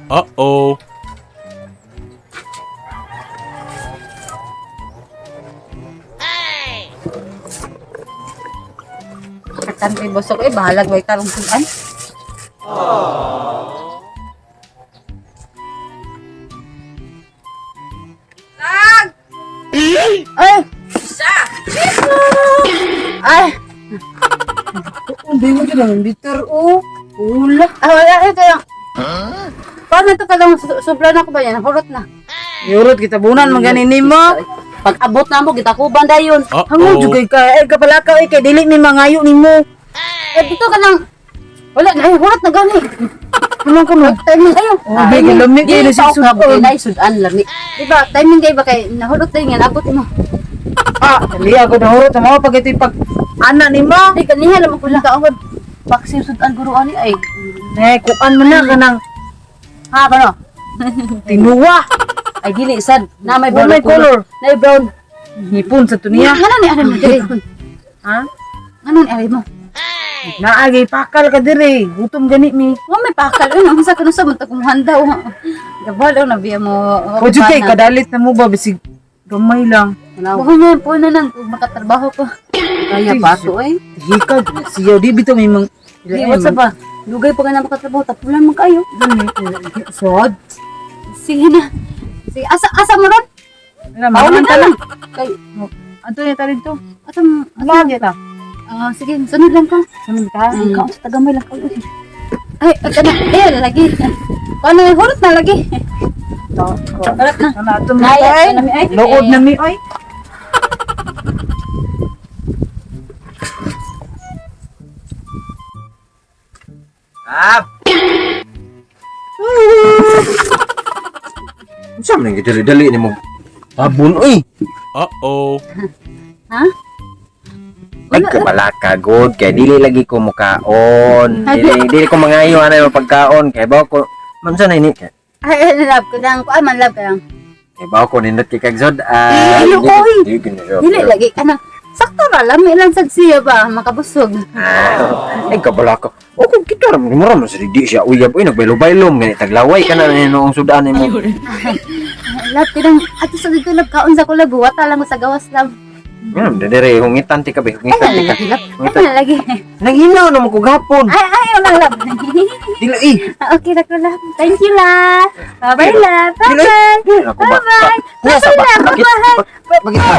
Uh-oh. Katan kay busog eh bahalag way tarong sudan. Lag! Ay! Isa! Ay! Hindi mo dyan ang bitter, oh. Wala. Ah, wala ito yung. Paano ito ka lang sobra na ko ba yan? Hurot na. Yurot kita bunan maganin mo. Pag abot na mo gitakuban dayon. Hango Uh-oh. jud kay ay kapalakaw eh kay dili mi mangayo nimo. Eh dito ka lang. Wala na, ay, hurot na gani. Ano ka mo? Timing ayo. Oh, bigay lami kayo na sa si sudan. Dili sudan lami. Di ba? Timing kay ba kay nahurot din nga nabot mo. Ah, dili ako nahurot mo pag ito'y pag ana nimo. Di kaniha lamang ko lang kaon. Paksiw sudan guro ani ay. Ne, kuan man na kanang Ha ba no? tinuwa. Ay dili sad na may brown Wa may ang color. color. Na may brown. Hipon sa tuniya. Ngano ni ari mo diri? Ha? Ngano ni ari mo? Naagay pakal ka dire. Gutom gani mi. Wa may pakal ano unsa kuno sa man tagong handa. Gabalo na biya mo. O jud kay kadalit na mo ba bisig gamay lang. Buhay na po na nang kung makatrabaho ko. Kaya pa ako eh. Hikag siya di bitaw may mang Di what's ba? Lugay pa ka na makatrabaho tapulan man kayo. Sod. Sige na. Sige, asa asa mo ron? Wala Paulin man ka lang. Kay Ato ya ta dito. asa mo? Lagi ta. Ah, sige, sunod lang ka. Sunod ka. Kaon sa tagamay lang kayo. Ay, ay kana. Ay, lagi. Paano hurot na lagi. Hurot na. Ano ato mo Nay, tay? ato na mi, ay. Lood na mi ay. Ah! Unsa man ang dali-dali nimo? Tabon oy. Uh-oh. Ha? Ay kabalaka god kay dili lagi ko mukaon. Dili dili ko mangayo anay mo pagkaon kay bawo ko man sa na ini kay Ay, ay, love ko lang. Kuan man love ka lang. kay bawo ko nindot kay kag sod. Ah, Dili, oy. dili gini siya. Dili lagi kana. Sakto ra lami lang sad siya ba makabusog. Ah, Ay kabalaka. O kung kita ra mo ra man sa di siya uyab oy nagbaylo-baylom gani taglaway ka na noong sudan nimo. Love ko lang. Ato sa dito love kaon sa ko love. Wata lang ko sa gawas love. Ngam dere hungitan ti ka be, Ay, hungitan ti ka. lagi love. Ay, na lagi. Naghinaw na mo ko gapon. Ay, ay, wala love. Dili eh. Okay na ko love. Thank you love. Bye-bye love. Dili. Bye-bye. Dili ako ba? Bye-bye. Nasa ba? Bye-bye. Bakit? Bakit ba?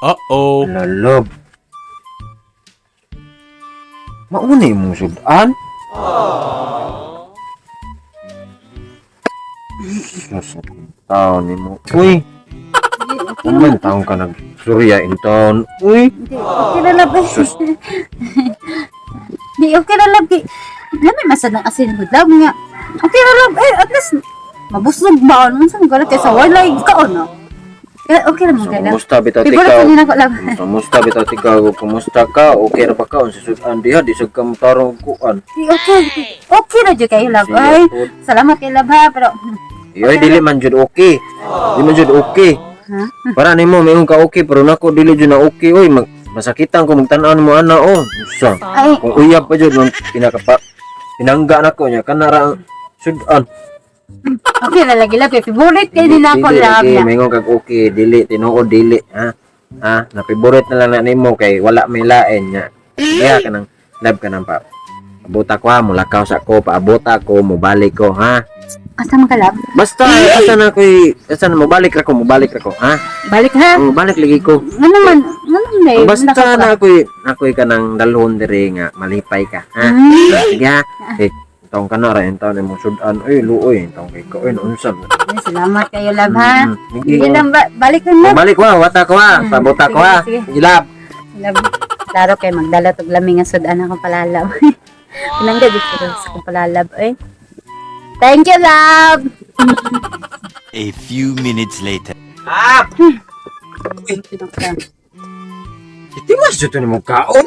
Uh-oh. Lalob. Mauna imong sudan? Sus, taon nimo. Uy, man taon ka nagsurya in town. Uy, Hindi, okay na love. Sus. Di, okay na love. Lami masad ng asin ko love nga. Okay na love. Eh, at least, mabusog ba? Ano man sa mga kaysa walay kaon, no? Eh, okay na so, mga love. kumusta bitaw Favorite tikaw? ko nila ko love. Kumusta bitaw tikaw? Kumusta ka? Okay ra ba ka? Unsa sudan diha di sad ka motarong kuan. Di, okay. Okay na dyan kayo love. Siya Ay, pod. salamat kay love ha. Pero, Yoy, dili man jud okay. Di man jud okay. Ha? Para nimo mayong ka okay pero nako dili jud na okay oy mag masakitan ko magtan-aw nimo ana oh. Usa. ay, Kung uyab pa jud nung pinakapa pinangga nako nya kana ra ang sudan. okay na lagi love. Kay favorite kayo nila ko Dili, love. okay, na. Mayong kag okay dili tinuod dili ha. Ha, na favorite na lang na nimo kay wala may lain nya. Kaya ka nang love ka nang pa. Abota ko ha, mulakaw sa ko, paabota ko, mubalik ko ha. Asa man ka love? Basta asa na ko'y asa na mobalik ra ko ha. Balik ha? Oh, balik lagi ko. Nga naman, nga naman eh. Basta na ako'y kanang dalhon diri nga malipay ka ha. Sige ha. Eh, taong ka na ra taon imong sudan oy luoy taong kay ko oy unsa. Ay, salamat kayo love ha. Sige. Sige lang, balik na love. Oh, balik ko ha, wata ko ha, pabuta ko ha. Sige, Sige lab. Love. Klaro kay magdala tog lami nga sudan akong palalab. Pinangga di ko sa akong palalab eh. Thank you love. A few minutes later. Ah! Itiwas jud to nimo kaon.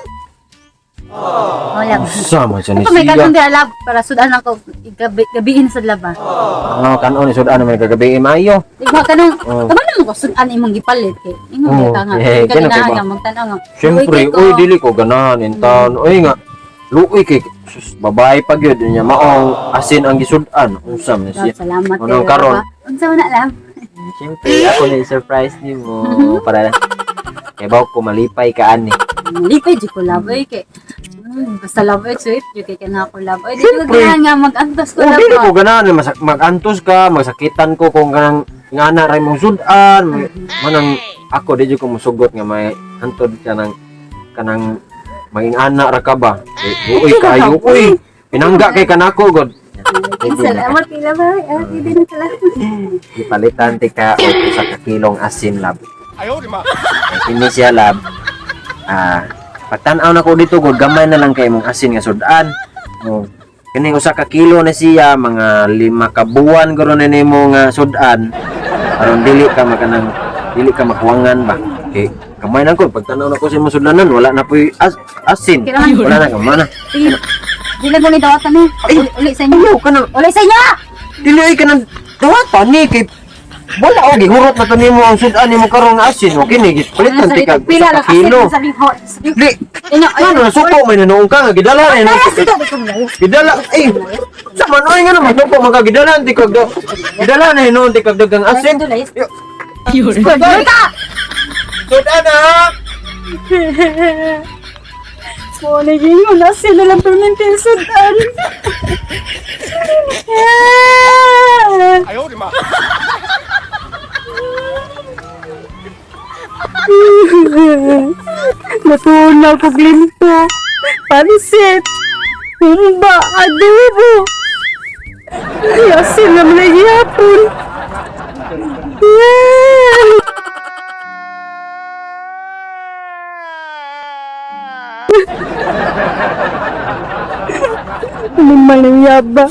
Wala love. Sama siya ni Ito may siya. kanon di love para sudan ako gabi, gabiin sa love ah. Ah, kanon ni sudan man kagabi maayo. Di ba kanang Oh. kabalo mo ko sudan imong gipalit kay ingon Oh, ka nga. eh, Ka ganun kay ganahan ba? nga magtan-aw nga. Siyempre, Luoy kay ko. uy dili ko ganahan in town. Uy nga, luoy kay sus, babae pa gyud niya maong asin ang gisudan. Unsa man Love, siya. salamat Ano, kay karon? love, ah. Unsa man na love? Siyempre, ako na surprise nimo para kay baw ko malipay ka ani. Lipay jud ko love oy kay basta love oy sweet jud kay kana ako love. Oy di ko Siyempre. ganahan nga mag-antos ko Oh, love. dili ah. ko ganahan magantos ka, magsakitan ko kung kanang ngana ra imong sudan, manang ako di jud ko musugot nga may hantod ka ng kanang maging ana ra ka ba. Eh, uy kayo, uy. Pinangga kay kanako god. Salamat kay love. Ay, ah, di na salamat. Gipalitan ti ka og usa ka kilong asin lab. Kay kini siya lab. Ah, pagtan-aw na ko dito god gamay na lang kay imong asin nga sudan. Oh. Kini usa ka kilo na siya mga 5 ka buwan guro na nimo nga sudan. Aron dili ka makanang dili ka makuwangan ba. Kay gamay na ko pagtan-aw na ko sa imong sudanan wala na poy asin. Kailangan- Wala na gamay na. Sige. Di lang ko ni dawatan ni. Uli, uli sa inyo. Ayaw ka na Uli sa inyo! dili ay kanang dawatan ni kay wala og gihurot na to nimo ang sudan nimo karon nga asin o kini gipalitan ti ka Pila usa lang ka kilo. asin sa hot. Di Inyo, ano na suko may nanoong ka nga gidala na Ay, sige, di ko malayas. gidala eh sa man oy nga naman suko mga gidala ti kag gidala na hinuon ti kag dagang asin. Layas. Sudan ka! Sudan ha. Mo na yun, asin na lang permanente sudan. Natunaw ko glinto, pansit, humba, adobo. Asin na malagiyapon. Animal ng yaba.